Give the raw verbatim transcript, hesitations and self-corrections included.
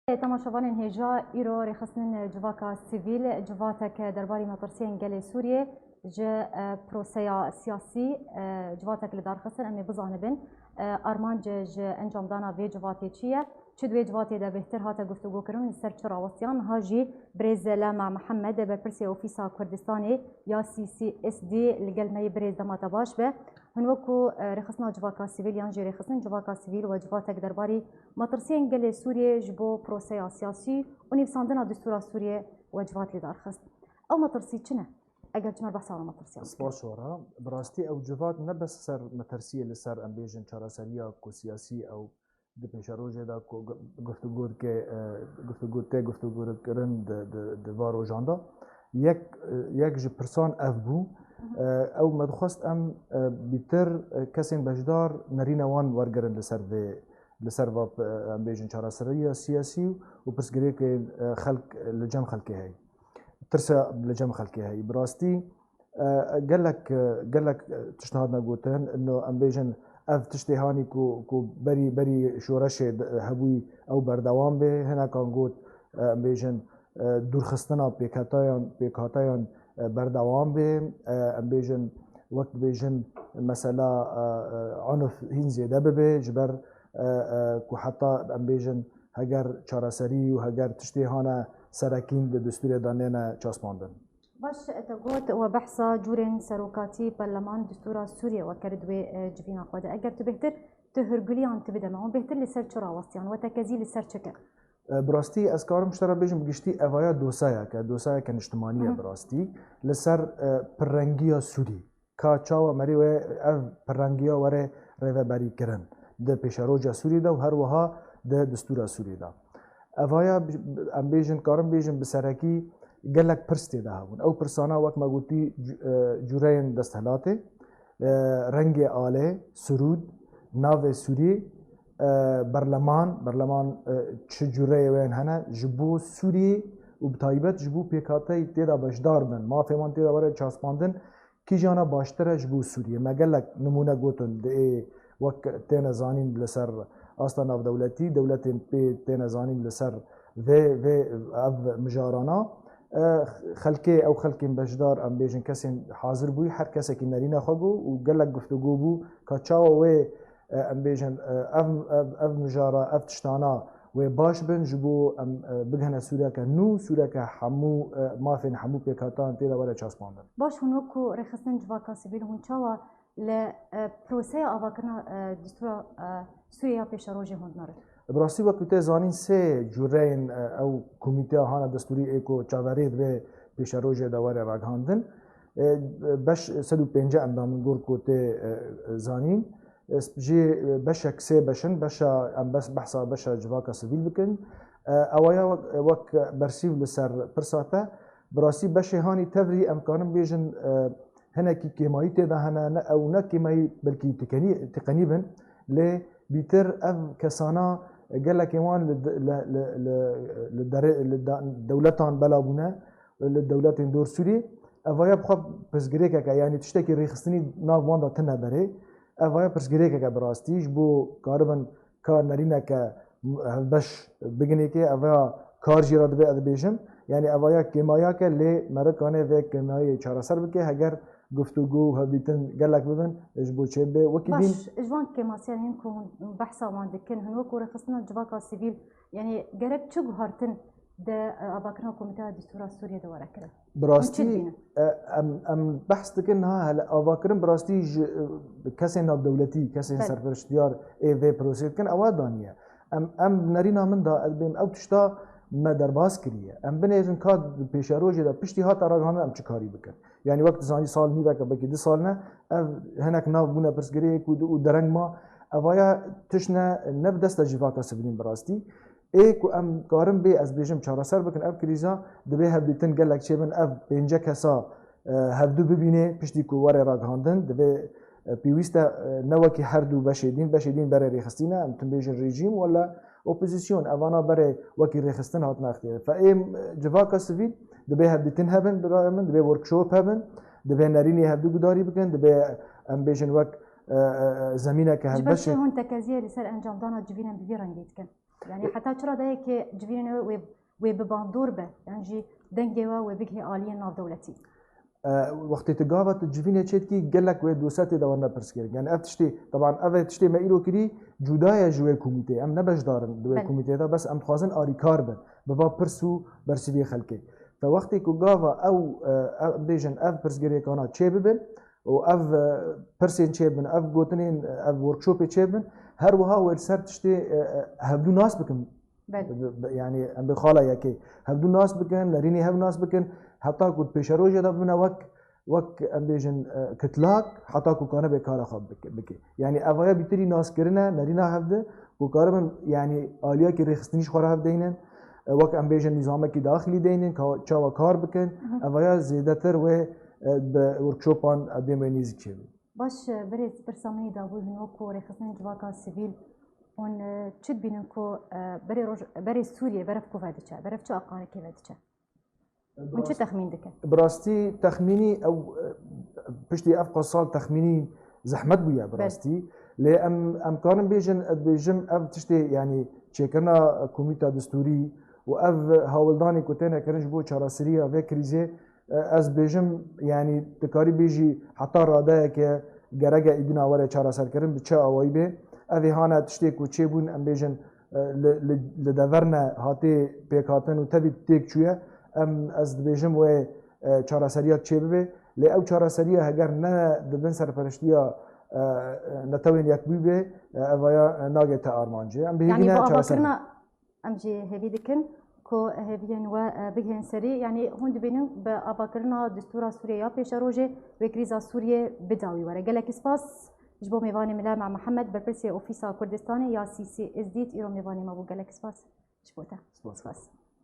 Temaşevanên hêja, îro rêxistinên civaka sivîl, civatek derbarî metirsiyên gelê Sûriyê ji, e, proseya siyasî, e, civatek li dar xistin. Em ê bizanibin, e, armanc ji encamdana vê civatê çi ye? Çi di wê civatê de bêhtir hate guftûgokirin, li ser çi rawestiyan? Niha jî birêz Lama Mihemed, berpirsê Ofîsa Kurdistanê ya C C S D, li gel me yê. Birêz, dema te baş be. Hûn wekû, e, rêxistina civaka sivîl yan jî rêxistin civaka sivîl we civatek derbarî metirsiyên gelê Sûriyê ji bo proseya siyasî û nivîsandina destûra Sûriyê we civat li dar xist. Ew metirsî çi ne? Eger çi me behsa wan metirsiyan bikin. Spas wara. Bi rastî ew civat ne bes ser metirsiyê, li ser, em bêjin, çareseriya ku siyasî ew di pêşerojê de ku gu-, guftûgo dike, e, guftûgo tê guftûgokirin di, di, di va rojan de. Yek, e, yek ji pirsan ev bû. Mhm. E, ew me dixwest em, e, bîtir, e, kesên beşdar nerîna wan wergirin li ser vê, li ser va, e, em bêjin, çareseriya siyasî û pirsgirêkên, e, xelk li cem xelkê heye. Tirsa li cem xelkê heye. Bi rastî, e, gelek, e, gelek, e, tişt hatine gotin. Ino em bêjin ev tiştê hanî ku, ku berî, berî şoreşê de, hebûyî, ew berdewam bê. Hinekan got, e, em bêjin, e, dûrxistina pêkhatayan, pêkhateyan, e, berdewam bê. E, em bêjin, wek dibêjin, mesela, e, e, unf hîn zêde bibe, ji ber, e, e, ku heta em bêjin heger çareserî û heger tiştê hane serekîn di destûrê de nêne çaspandin. Baş, te got we behsa cûrên serokatî, parleman, destûra Sûriyê we kir di wê, e, civîna xwe de. Eger tu bêhtir, tu hûrgiliyan tu bide me, hûn bêhtir li ser çi rawestiyan? We tekezî li ser çi kir? E, bi rastî ez karim ji te re bêjim, bi giştî evaya dosayeke, dosayeke niştimanî ye. Mhm. Bi rastî li ser, e, pirrengiya Sûrî. Ka çawa merî wê ev pirrengiya were rêveberî kirin di pêşeroja Sûrî de û her wiha di destûra Sûrî de. Evaya bi-, em bêjin, karin bêjin bi serekî gelek pirs tê de hebûn. Ew pirsana wek me gotî, cu-, e, cûreyên desthilatê, e, rengê alê, sirûd, navê Sûrî, e, berleman, berleman, e, çi cûreyê wê hene, ji bo Sûriyê û bi taybet ji bo pêkhateyî tê de beşdar bin, mafê wan tê de were çaspandin, kîjana baştir e ji bo Sûriyê? Me gelek nimûne gotin, di ê wek têne zanîn li ser asta navdewletî, dewletên pê têne zanîn li ser vê, vê, ev mijarana. E, xelkê, ew xelkên beşdar, em bêjin, kesên hazir bûyî, her kesekî nerîna xwe got û gelek guftûgo bû ka çawa wê, e, em bêjin, e, ev, ev, ev mijara, ev tiştana wê baş bin, ji bo em, e, bigihine Sûriyeke nû, Sûriyeke hemû, e, mafên hemû pêkhatan tê de were çaspandin. Baş, hûn wekû rêxistin civaka sivîl, hûn çawa li, e, proseya avakirina, e, destûra, e, Sûriye ya pêşerojê hûn dinêrin? Bi rastî, wek tu tê zanîn, sê cûreyên, e, ew komîteya hana destûrî ê ku çaverê di vê pêşerojê de were ragihandin. E, beş sed û pêncî endam in, gor ku tê, e, zanîn. E, jê, e, beşek sê beş in, beşa, em bes behsa beşa civaka sivîl bikin. E, ewaya wek, wek bersîv li ser pirsa te, bi rastî beşê hanî tevrî em karin bêjin, e, hinekî kêmayî tê de hene, ne, ew ne kêmayî, belkî tikenî, tiqenî bin, lê bîtir ev kesana gelekê wan li de, li, li, li, li derê, li da-, dewletan bela bûne, li dewletên dor Sûriyê. Evaya bi xwe pirsgirêkeke, yanî tiştekî rêxistinî nav wan de tine berê. Evaya pirsgirêkeke bi rastî ji bo karibin ka nerîneke hevbeş biginêkê, evaya kar jî re dibê ez dibêjim. Yanî evaya kêmayake, lê merikanê vê kêmayê çareser bike, heger guftûgo û hevdîtin gelek bibin, ji bo çêbibe. Wekî dîn. Baş, ji van kêmasiyan hîn ku hûn behsa wan dikin, hûn wekû rêxistina civaka sivîl, yanî gerek çi guhartin di, e, avakirina Komîteya Destûra Sûriyê de were kirin? Bi rastî, e, em, em behs dikin, ha, hele avakirin bi rastî ji, e, kesên navdewletî, kesên serpereştiyar ê vê proseyê dikin, ewa daniye. Em, em nerîna min da, ez bêm, ew tişta me derbas kiriye. Em binêrin ka di pêşerojê de piştî hate ragihandin em çi karî bikin. Yanî wek dizanî sal nîveke, belkî du sal ne, ev hinek nav bûne pirsgirêk û, û dereng ma. Evaya tişt ne, ne bi desta civaka sivîlîn bi rastî. Ê ku em karin bê, ez bêjim, çareser bikin ev krîza, divê hevdîtin gelek çêbin, ev pênce kesa, e, hevdu bibînê, piştî ku were ragihandin, divê, e, pêwîst e, e, ne wekî her du beşê dîn, beşê dîn berê rêxistî ne, em tim bêjin rejîm wala opozîsyon, evana berê wekî rêxistin hatine extiyarê. Fe ê, e, civaka sivîl divê hevdîtin hebin, bi raya min, divê workshop hebin, divê nerînê hevdu gudarî bikin, divê em bêjin wek, e, e, e, zemîneke hevbeşê. Ji ber çi hûn tekeziyê li ser encamdana civînên bi vî rengî dikin? Yani heta çi radeyekê civînê wê, wê bi bandor be, yan jî dengê we wê bigihê aliyên navdewletî? E, wextê tu gava tu civînê çêdikî, gelek wê dose tê de werne pirsgirêk. Yani ev tiştê, teban ev tiştê me îro kirî cuda ye ji wê komîtê. Em ne beşdar in di wê Belê. Komîtê de, bes em dixwazin arîkar bin bi va pirs û bersiviyê xelkê. Te wextê ku gava ew, e, ev, bêjin ev pirsgirêkana çê bibin û ev, e, pirsên çê bin, ev gotinên, ev workshopê çê bin, her wiha wê li ser tiştê, e, e, hevdû nas bikin. Belê. Bi- bi- Yani em bi xala yekê hevdû nas bikin, nerînê hev nas bikin, heta ku pêşerojê de bibine wek, wek em bêjin, e, kitlak, heta ku kanibe kara xwe bik- bike. Yani evaya bîtirî naskirine, nerîna hevdi, ku karibin yani aliyekî rêxistinî ji xwe re hev deynin, e, wek em bêjin nîzamekî daxilî deynin, ka- çawa kar bikin, evaya zêdetir wê, e, bi workshopan dêm wê nêzîk çêbin. Baş, e, berêz, pirsa min î dabû, hûn wekû rêxistinên civaka sivîl, hûn, e, çi dibînin ku, e, berê roj, berê Sûriyê berev ku vediçe, berev çi aqarekê vediçe? Hûn çi texmîn dikin? Bi rastî texmînî ew, e, piştî ev qas sal texmînî zehmet bûye bi Belê. Rastî. Lê em, em karin bêjin, ez dibêjim ev tiştê, yani çêkirina komîta distûrî û ev hawldanê ku têne kirin ji bo çareseriya vê krîzê, e, ez dibêjim, yani dikarî bêjî heta radeyeke gereke îdîna were çareserkirin, bi çi awayî bê. Ev ê hane tiştê ku çêbûn, em bêjin, e, li, li, li deverne hatê pêkhatin û tevî têk çûye, em, ez dibêjim wê, e, çareseriya çê bibe. Lê ew çareseriya heger ne di bin serperiştiya, e, Netewên Yekbûyî be, e, evaya, e, nagête armancê. Em bi Yani hêvî ne bu çareser avakirina em jî hêvî dikin ku hêviyên we, e, bigihên serî. Yani hûn dibînin bi avakirina distûra Sûriyê ya pêşerojê wê krîza Sûriyê bidawî were. Gelekî spas ji bo mêvanê min Lema Mihemed, berpirsê Ofîsa Kurdistanê ya C C S D, îro mêvanê me bû. Gelekî spas ji bo te. Spas. Spas.